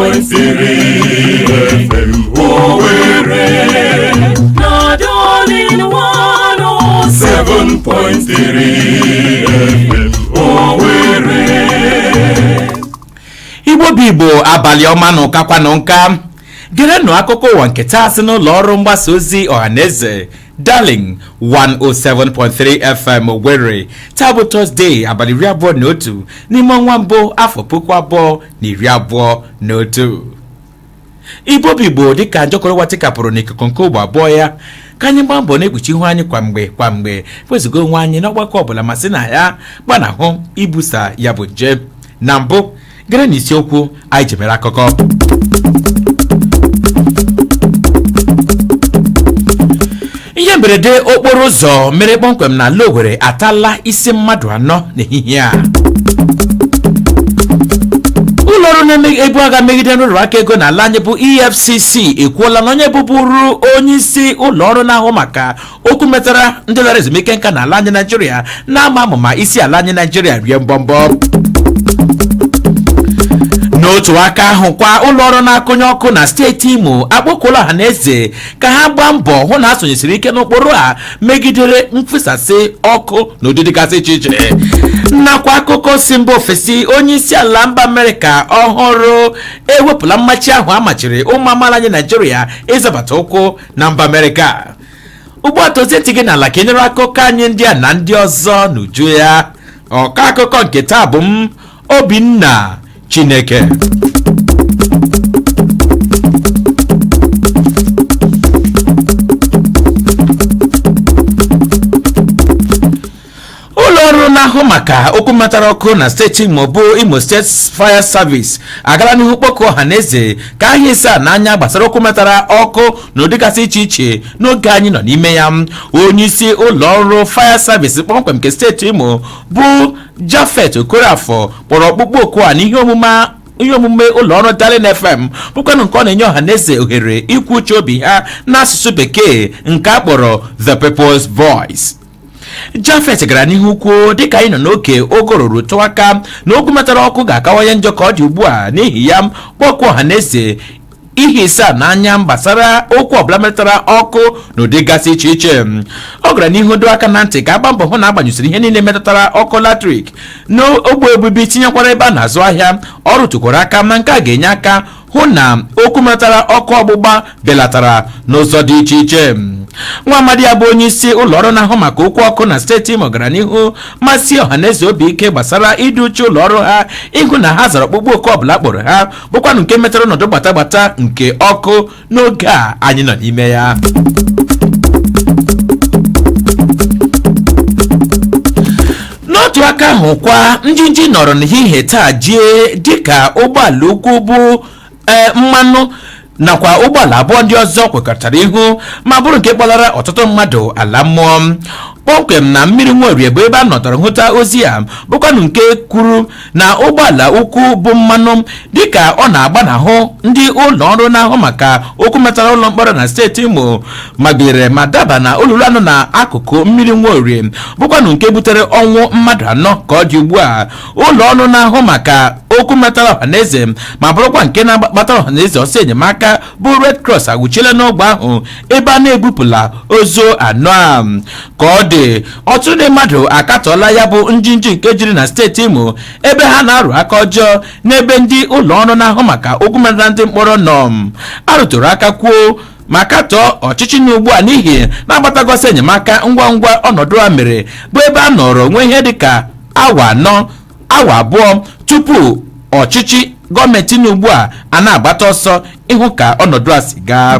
107.3 FM Owerri. Na Darling 7.3 FM Owerri. Igbo bụ Igbo, abalị ọma na ụkakwanụ nka. Gerenụ akụkọ ụwa nke taa si n'ụlọ ọrụ mgbasa ozi Ọhaneze Darling 107.3 FM Owerri. Taa bụ Tọzdee, abalị 21 n'ime ọnwa mbụ, afọ 2021. Igbo bụ Igbo, dịka njọkọrọwa tikapụrụ n'ikuku nke ụgbọ abụọ ya, ka anyị gbaa mbọ na-ekpuchi ihu anyị kwa mgbe kwa mgbe, wezuga onwe anyị n'ọgbakọ ọbụla ma sị na ya gbanahụ ibusa ya bụ nje. Na mbụ, gere n'isiokwu anyị ji mere akụkọ. Ihe mberede okporo ụzọ mere kpọmkwem na ala Owerri atala isi mmadụ anọ n'ehihie a. Ụlọ ọrụ na-ebu agha megide nrụrụ aka ego n'ala anyị bụ EFCC ekwuola na onye bụbụrụ onye isi ụlọ ọrụ na-ahụ maka okwu metara ndị lara ezumike nka n'ala anyị Naijiria na-ama amụma isi ala anyị Naijiria rie mbọmbọ. N'otu aka ahụ kwa, ụlọ ọrụ na-akụnye ọkụ na steeti Imo akpọkuola ọha na eze ka ha gbaa mbọ hụ na ha sonyesiri ike n'ụkpụrụ a megidere mfesasị ọkụ n'ụdị dịgasị iche iche. Nakwa akụkọ si mba ofesi, onye isi ala mba Amerịka ọhụrụ ewepụla mmachi ahụ a machiri ụmụ amaala anyị Naijiria ịzọbata ụkwụ na mba Amerịka. Ugbu a, tozie ntị gị n'ala ka e nyere akụkọ anyị ndị a na ndị ọzọ n'uju ya. Ọkọ akụkọ nke taa bụ m, Obinna Chineke. Ụlọ ọrụ na-ahụ maka okwu metara ọkụ na steeti Imo bụ Imo State Fire Service agala n'ihu kpọkuo ọha na eze ka ahịa ise a n'anya gbasara okwu metara ọkụ na ụdị iche iche n'oge anyị nọ n'ime ya. Onye isi ụlọ ọrụ Fire Service kpọmkwem nke steeti Imo bụ Jafet Okorafor kpọrọ ọkpụkpọ oku a n'ihe omume ụlọ ọrụ Darling FM, bụkwanụ nke ọ na-enye ọha na eze ohere ikwu uche obi ha n'asụsụ Bekee nke a kpọrọ The People's Voice. Jafet gara n'ihu kwuo, dịka anyị nọ n'oge ogororo tụọ aka na okwu metara ọkụ ga-akawanye njọ ka ọ dị ugbu a, n'ihi ya kpọkuo ọha na eze ihe ise a n'anya gbasara okwu ọbụla metụtara ọkụ n'ụdị gasị iche iche. Ọ gara n'ihu doo aka na ntị ka agba mbọ hụ na agbanyụsịrị ihe niile metụtara ọkụ latrik n'ogbe obibi, tinyekwara ebe a na-azụ ahịa. Ọ rụtụkwara aka ma nke a ga-enye aka hụ na okwu metụtara ọkụ ọgbụgba belatara n'ụzọ dị iche iche. Nwa amadi ya bụ onye isi ụlọ ọrụ na-ahụ maka okwu ọkụ na steeti Imo gara n'ihu masị ọhaneze obi ike gbasara ịdị uche ụlọ ọrụ ha ịhụ na ha zara ọkpụkpọ oku ọbụla kpọrọ ha, bụkwanụ nke metara ọnọdụ gbata gbata nke ọkụ n'oge a anyị nọ n'ime ya. N'otu aka ahụ kwa, njinji nọrọ n'ehihie taa jie dịka ụgbọala ukwu bụ mmanụ nakwa ụgbọala abụọ ndị ọzọ kwekọtara ihu ma bụrụ nke kpọlara ọtụtụ mmadụ ala mmụọ kpọmkwem na mmiri Nworie, bụ ebe a nọtara hụta ozi a, bụkwanụ nke kwuru na ụgbọala ukwu bụ mmanụ dịka ọ na-agbanahụ ndị ụlọ ọrụ na-ahụ maka okwu metara ụlọ mkpọrọ na steeti Imo magidere ma daba na olulu anọ na akụkụ mmiri Nworie, bụkwanụ nke butere ọnwụ mmadụ anọ ka ọ dị ugbu a. Ụlọ ọrụ na-ahụ maka okwu metara ọhaneze ma bụrụkwa nke na-akpatara ọhaneze ọsọ enyemaka bụ Red Cross agwụchiela n'ogbe ahụ ebe a na-ebupụla ozu anọ a. Ka ọ dị, ọtụtụ ndị mmadụ akatọọla ya bụ njinji nke jiri na steeti Imo, ebe ha na-arụ aka ọjọọ n'ebe ndị ụlọ ọrụ na-ahụ maka okwu metara ndị mkpọrọ nọ. Arụtụrụ aka kwuo ma katọọ ọchịchị na ugbu a n'ihi na-agbatagosi enyemaka ngwa ngwa ọnọdụ a mere, bụ ebe a nọrọ nwee ihe dịka awa 4, awa 2 tupu ọchịchị gọọmenti na ugbu a a na-agbata ọsọ ịhụ ka ọnọdụ a si gaa.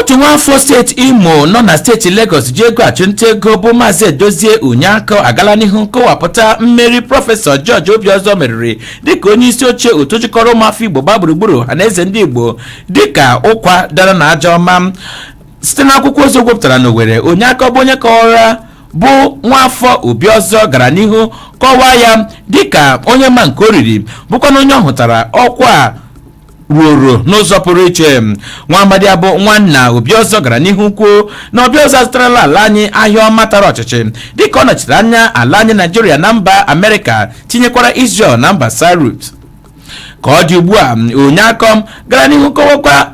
Otu nwaafọ steeti Imo nọ na steeti Lagos ji ego achụnta ego bụ Maazị Edozie Ụnyaakọ agala n'ihu nkọwapụta mmeri Prọfesọ George Obiozor meriri dịka onye isi oche otu jikọrọ ụmụafọ Igbo gbaa gburugburu Ọhaneze ndị Igbo dịka ụkwa dara na aja ọma. Site n'akwụkwọ ozi wepụtara n'Owerri, Ụnyaakọ bụ onye kọwara bụ nwaafọ Obiozor gara n'ihu kọwaa ya dịka onye ma nke oriri, bụkwa na onye ọ hụtara ọkwa Ruoro n'ụzọ pụrụ iche, nwa amadi abụ Nwanna Obiọzọ gara n'ihu kwuo na Obiọzọ azụtarala ala anyị ahịa ọma tara ọchịchị, dịka ọ nọchiri anya ala anyị Naijiria na mba Amerịka, tinyekwara Israel na mba Cyrus. Ka ọ dị ugbu a, Onyeakọ gara n'ihu kọwakwa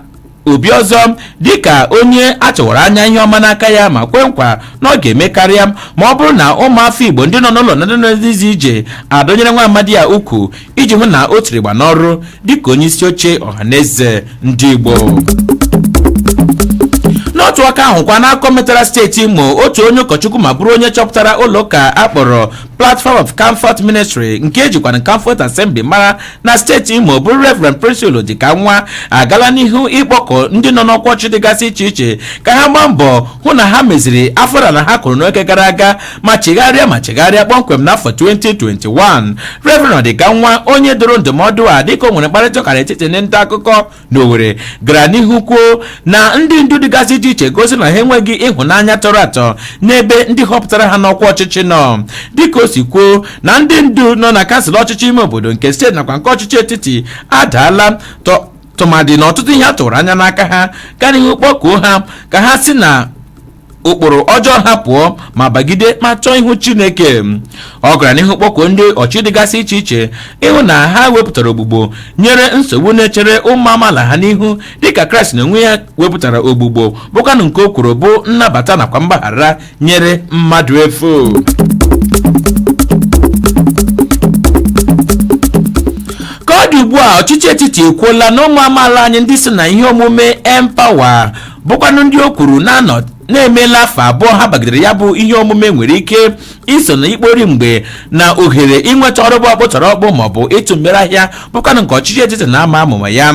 Obiọzọ dịka onye achọwara anya ihe ọma n'aka ya, ma kwe nkwa na ọ ga-eme karịa ma ọ bụrụ na ụmụafọ Igbo ndị nọ n'ụlọ na ndị nọ ije adọnyere nwa amadi ya ukwu iji hụ na o tiri gba n'ọrụ dịka onye isi oche Ọhaneze Ndị Igbo. N'otu aka ahụkwa, n'akọ metara steeti Imo, otu onye ụkọchukwu ma bụrụ onye chọpụtara ụlọ ụka akpọrọ Platform of Comfort Ministry, nke ejikwana Comfort Assembly mara na steeti Imo, bụ Reverend Priscilla Dịka agala n'ihu ịkpọkọ ndị nọ n'ọkwa ọchị dịgasị iche iche ka ha gbaa mbọ hụ na ha meziri afọ na ha kụrụ n'oge gara aga ma chegharịa kpọmkwem n'afọ 2021. Reverend Dịka, onye doro ndụmọdụ a dịka o nwere mkparịta ụka n'etiti ndị nta akụkọ n'Owerri, gara n'ihu kwuo na ndị ndu dịgasị iche iche gosi na ha enweghị ịhụnanya tọrọ atọ n'ebe ndị họpụtara ha n'ọkwa ọchịchị nọ, dịka o si kwuo na ndị ndu nọ na kansụl ọchịchị ime obodo nke steeti nakwa nke ọchịchị etiti adaala, tụmadị na ọtụtụ ihe a tụrụ anya n'aka ha. Gaa n'ihu kpọkuo ha ka ha si na ụkpụrụ ọjọọ ha pụọ ma bagide ma chọọ ihu Chineke. Ọ gara n'ihu kpọkuo ndị ọchị dịgasị iche iche ịhụ na ha wepụtara ogbugbo nyere nsogbu na-echere ụmụ amaala ha n'ihu, dịka Kraịst na onwe ya wepụtara ogbugbo, bụkwanụ nke o kwuru bụ nnabata nakwa mgbaghara nyere mmadụ efu. Ka ọ dị ugbu a, ọchịchị etiti ekwuola na ụmụ amaala anyị ndị si na ihe omume Empower, bụkwanụ ndị o kwuru na-anọ na-emela afọ 2 ha bagidere ya bụ ihe omume, nwere ike iso na ikpori mgbe na ohere inweta ọrụ bụ ọkpụtọrọ ọkpụ maọbụ ịtụ mmere ahịa, bụkwanụ nke ọchịchị etiti na-ama amụma ya.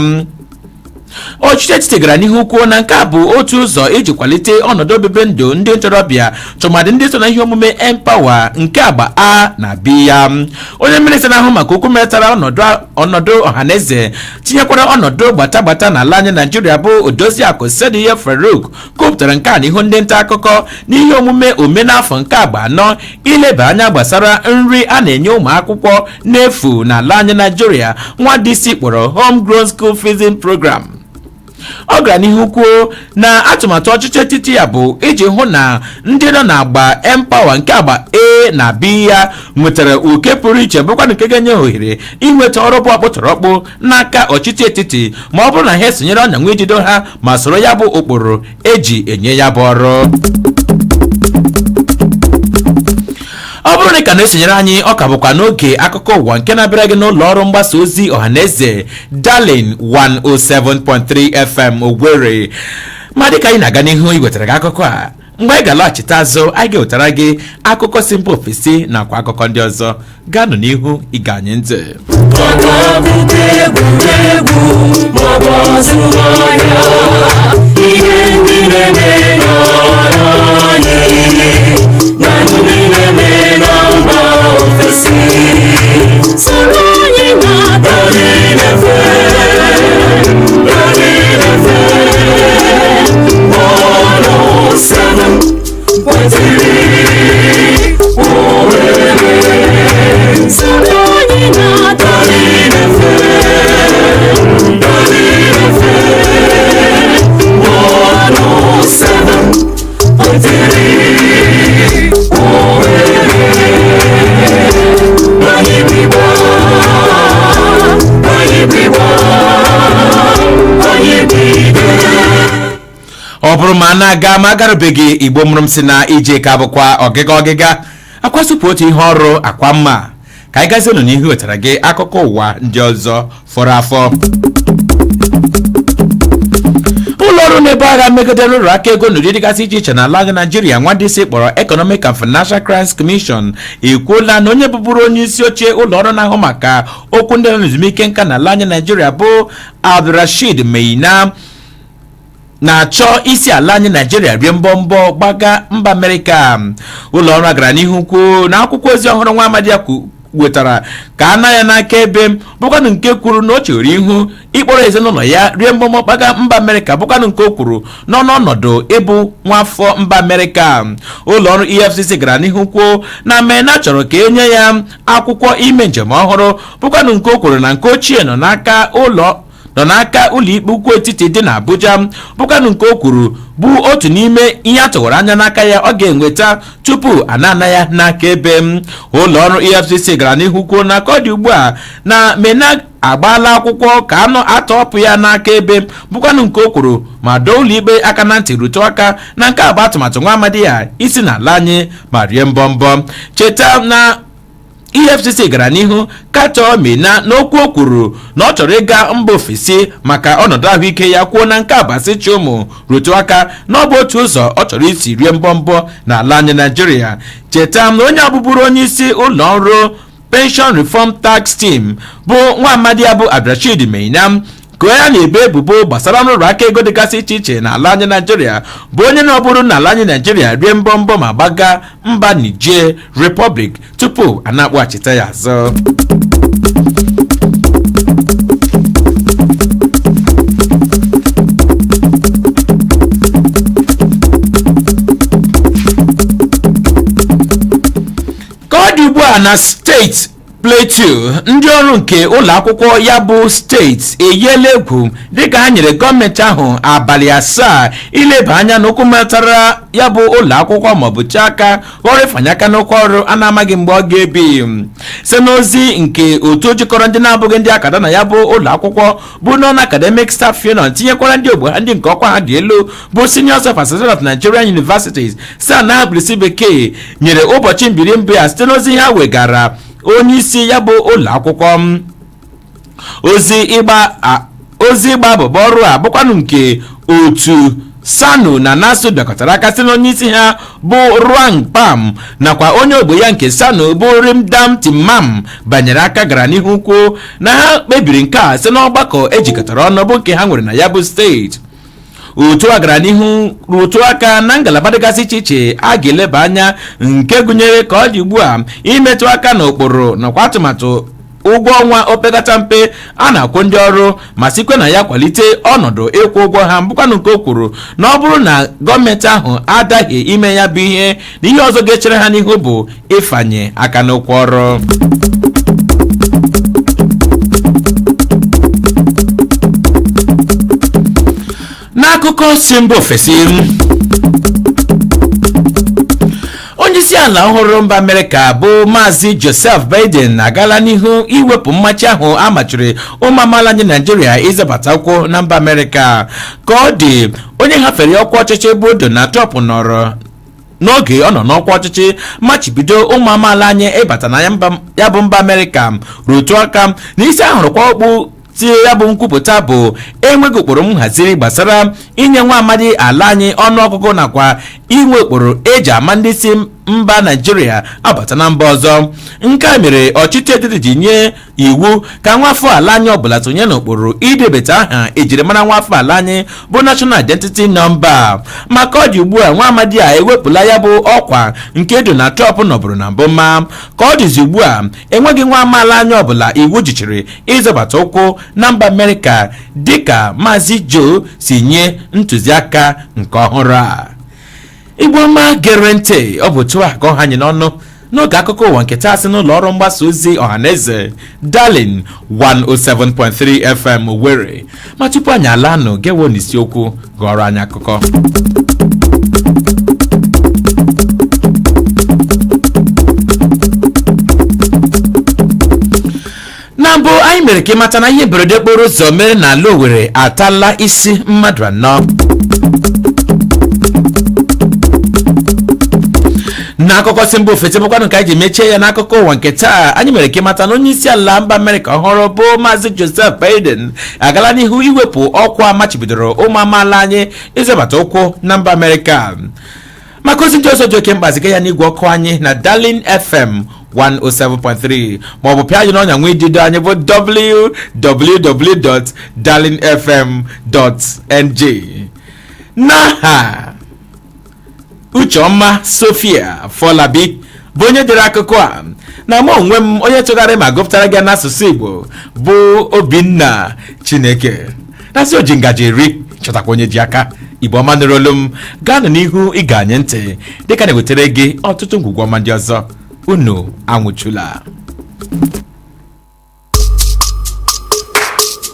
Ọchịchị etiti gara n'ihu kwuo na nke a bụ otu ụzọ iji kwalite ọnọdụ obibi ndụ ndị ntorobịa, tụmadị ndị so na ihe omume Empower nke agba A na B ya. Onye minista na-ahụ maka okwu metụtara ọnọdụ ọhaneze, tinyekwara ọnọdụ gbata gbata n'ala anyị Naijiria, bụ Odoziakụ Sadiya Faruk, kwupụtara nke a n'ihu ndị nta akụkọ n'ihe omume omenafọ nke agba anọ ileba anya gbasara nri a na-enye ụmụ akwụkwọ n'efu n'ala anyị Naijiria, nwa DC kpọrọ Homegrown School Feeding Program. Ọ gara n'ihu kwuo na atụmatụ ọchịchị etiti ya bụ iji hụ na ndị nọ n'agba Empower nke agba A na B ya nwetara uke pụrụ iche, bụkwa nke ga-enye ha ohere inweta ọrụ bụ ọkpụtọrọkpụ n'aka ọchịchị etiti, ma ọ bụrụ na ha esonyere ọnya nwa ijido ha ma soro ya bụ ụkpụrụ eji enye ya bụ ọrụ. Ọ bụrụ na ị ka na-esonyere anyị, ọ ka bụkwa n'oge akụkọ ụwa nke na-abịara gị n'ụlọ ọrụ mgbasa ozi Ọhaneze Darling 107.3 FM Owerri. Ma dịka anyị na-aga n'ihu iwetara gị akụkọ a, mgbe anyị ga-alaghachite azụ, anyị ga-ewetara gị akụkọ si mba ofesi nakwa akụkọ ndị ọzọ. Gaanụ n'ihu ige anyị ntị. Maka akụkọ egwuregwu maọbụ azụmahịa, ihe ndị na-eme n'ala anyị na ndị na-eme na mba ofesi, soro anyị na Darling FM, Darling FM 107.3 Owerri. Soro anyị na Darling FM, Darling FM 107.3 Owerri. Anyị bụ Igbo, anyị bụ Igbo, anyị bụ Igbo. Ọ bụrụ ma a na-aga ma agarubeghị Igbo mụrụ m si na ije ka bụkwa ọgịga ọgịga akwasụpụ otu ihe ọrụ akwa mma. Ka anyị gazienụ n'ihu wetara gị akụkọ ụwa ndị ọzọ fọrọ afọ. Ụlọ ọrụ na-ebu agha megide nrụrụ aka ego n'ụdị dịgasị iche iche n'ala anyị Naijiria, nwa DC kpọrọ Economic and Financial Crimes Commission, ekwuola na onye bụbụrụ onye isi oche ụlọ ọrụ na-ahụ maka okwu ndị nọ n'ezumike nka n'ala anyị Naijiria, bụ Abdulrasheed Maina, na-achọ isi ala anyị Naijiria rie mbọmbọ gbaga mba Amerịka. Ụlọ ọrụ a gara n'ihu kwuo na akwụkwọ ozi ọhụrụ nwa amadi ya wetara ka a na ya n'aka ebe, bụkwanụ nke kwuru na o chere ihu ịkpọrọ ezinụlọ ya rie mbọmbọ gbaga mba Amerịka, bụkwanụ nke o kwuru nọ n'ọnọdụ ịbụ nwafọ mba Amerịka. Ụlọ ọrụ EFCC gara n'ihu kwuo na Maina chọrọ ka enye ya akwụkwọ ime njem ọhụrụ, bụkwanụ nke o kwuru na nke ochie nọ n'aka ụlọ Nọ n'aka ụlọikpe ukwu etiti dị n'Abuja, bụkwanụ nke o kwuru bụ otu n'ime ihe a tụwara anya n'aka ya ọ ga-enweta tupu a na-ana ya n'aka ebe. Ụlọ ọrụ EFCC gara n'ihu kwuo na ka ọ dị ugbu a na Mena agbaala akwụkwọ ka anụ atọpụ ya n'aka ebe, bụkwanụ nke o kwuru ma dọọ ụlọikpe aka na ntị rute aka na nke a bụ atụmatụ nwa amadi ya isi n'ala anyị ma rie mbọmbọ. Cheta na EFCC gara n'ihu katọọ Mena n'okwu o kwuru na ọ chọrọ ịga mba ofesi maka ọnọdụ ahụike ya, kwuo na nke a bụ asị chi ụmụ rụtụ aka na ọ bụ otu ụzọ ọ chọrọ isi rie mbọmbọ n'ala anyị Naijiria. Cheta na onye abụbụrụ onye isi ụlọ ọrụ Pension Reform Tax Team bụ nwa amadi ya bụ Abdulrasheed Maina, ka ya na-ebo ebubo gbasara nrụrụ aka ego dịgasị iche iche n'ala anyị Naijiria, bụ onye na ọ bụrụ n'ala anyị Naijiria rie mbọmbọ ma gbaga mba Niger Republic tupu a na-akpọghachite ya azụ. Ka ọ dị ugbu a na steeti Plateau, ndị ọrụ nke ụlọ akwụkwọ ya bụ steeti eyiela egwu dịka ha nyere gọọmenti ahụ abalị 7 ileba anya n'okwu metara ya bụ ụlọ akwụkwọ maọbụ chi aka ghọrọ ịfanye aka n'okwu ọrụ a na-amaghị mgbe ọ ga-ebi. Site n'ozi nke otu jikọrọ ndị na-abụghị ndị akada na ya bụ ụlọ akwụkwọ bụ Non Academic Staff Union, tinyekwara ndị ogbo ha ndị nke ọkwa ha dị elu bụ Senior Staff Association of Nigerian Universities, SAN na mkpirisi bekee, nyere ụbọchị mbirimbi a site n'ozi ha wegara onye isi ya bụ ụlọ akwụkwọ. Ozi ịgba abụba ọrụ a bụkwanụ nke otu SSANU na NASU bịakọtara aka site n'onye isi ha bụ Ruang Pam nakwa onye ogbo ya nke SSANU bụ Rimdam Timam banyere aka, gara n'ihu kwuo na ha kpebiri nke a site n'ọgbakọ ejikọtara ọnụ bụ nke ha nwere na ya bụ steeti. Otu a gara n'ihu rụtụ aka na ngalaba dịgasị iche iche a ga-eleba anya, nke gụnyere ka ọ dị ugbu a imetụ aka n'ụkpụrụ nakwa atụmatụ ụgwọ ọnwa opekata mpe a na-akwụ ndị ọrụ, ma sikwe na ya kwalite ọnọdụ ịkwụ ụgwọ ha, mbụkwanụ nke o kwuru na ọ bụrụ na gọọmenti ahụ adaghị ime ya bụ ihe, na ihe ọzọ ga-echere ha n'ihu bụ ịfanye aka n'ụkwụ ọrụ. N'akụkọ si mba ofesi, onye isi ala ọhụrụ mba Amerịka bụ Maazị Joseph Biden agala n'ihu iwepụ mmachi ahụ a machiri ụmụ amaala ndị Naijiria ịzabata ụkwụ na mba Amerịka. Ka ọ dị, onye hafere ọkwa ọchịchị bụ Donald Trump nọrọ n'oge ọ nọ n'ọkwa ọchịchị machibido ụmụ amaala anyị ịbata na ya bụ mba Amerịka, rutu aka na isi ahụrụ kwa okpu tie ya bụ nkwupụta bụ enweghị ụkpụrụ nhazi gbasara inye nwa amadi ala anyị ọnụọgụgụ nakwa inwe ụkpụrụ eji ama ndị si mba Naijiria abata na mba ọzọ. Nke a mere ọchịchị etiti ji nye iwu ka nwafọ ala anyị ọbụla sonye n'ụkpụrụ idebeta aha ejirimara nwafọ ala anyị bụ National Identity Number. Maka ọ dị ugbu a, nwa amadi a ewepụla ya bụ ọkwa nke Donald Trump nọbụrụ na mbụ, ma ka ọ dịzi ugbu a enweghị nwa amaala anyị ọbụla iwu jichiri ịzọbata ụkwụ na mba Amerịka dịka Maazị Joe si nye ntụziaka nke ọhụrụ a. Igbo ọma gere ntị, ọ bụ otu a ka ọ ha anyị n'ọnụ n'oge akụkọ ụwa nke taa si n'ụlọ ọrụ mgbasa ozi ọhaneze Darling 107.3 FM Owerri. Ma tupu anyị ala nụ, gewo n'isiokwu gọrọ anyị akụkọ. Na mbụ, anyị mere ka ịmata na ihe mberede okporo ụzọ mere n'ala Owerri atala isi mmadụ 4. N'akụkọ si mba ofesi, bụkwanụ nke anyị ji mechie ya n'akụkọ ụwa nke taa, anyị mere ka ịmata na onye isi ala mba Amerịka ọhụrụ bụ Maazị Joseph Biden agala n'ihu iwepụ ọkwa machibidoro ụmụ amaala anyị ịzọbata ụkwụ na mba Amerịka. Maka ozi ndị ọzọ dị oke mkpa, ziga ya n'igwe ọkụ anyị na Darling FM 107.3 maọbụ pịa anyị n'ọnya nwa idido anyị bụ www.darlingfm.ng. N'aha Ucheọma Sophia Fọlabi bụ onye dere akụkọ a, na mụ onwe m onye tụgharị ma gụpụtara gị n'asụsụ Igbo bụ Obinna Chineke na-asị oji ngaji eri chọtakwa onye ji aka. Igbo ọma nụrụ olu m, gaanụ n'ihu ịga anyị ntị dịka na-ewetara gị ọtụtụ ngwugwu ọma ndị ọzọ. Unu anwụchula.